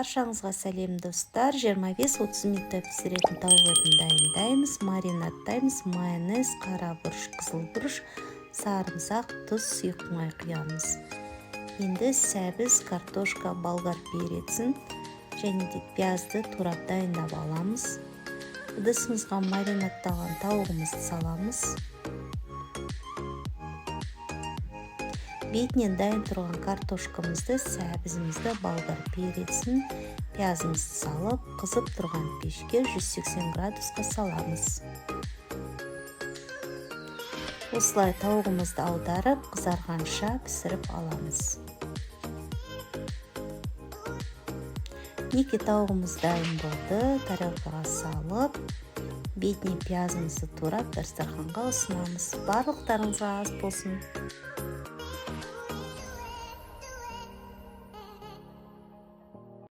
Баршаңызға сәлем, достар! 25-30 минутта пісіретін тауық етін дайындаймыз, маринадтаймыз. Майонез, қара бұрыш, қызыл бұрыш, сарымсақ, тұз, сұйық май құямыз. Енді сәбіз, картошка, болгар перецін және де пиязды турап, дайындап аламыз. Ыдысымызға маринадталған тауығымызды саламыз. Бетіне дайын тұрған картошкамызды, сәбізімізді, болгар перецін, пиязымызды салып, қызып тұрған пешке 180 градусқа саламыз. Осылай тауығымызды аударып, қызарғанша пісіріп аламыз. Мінекей, тауығымыз дайын болды. Тарелкаға салып, бетіне пиязымызды турап, дастарханға ұсынамыз. Барлықтарыңызға ас болсын!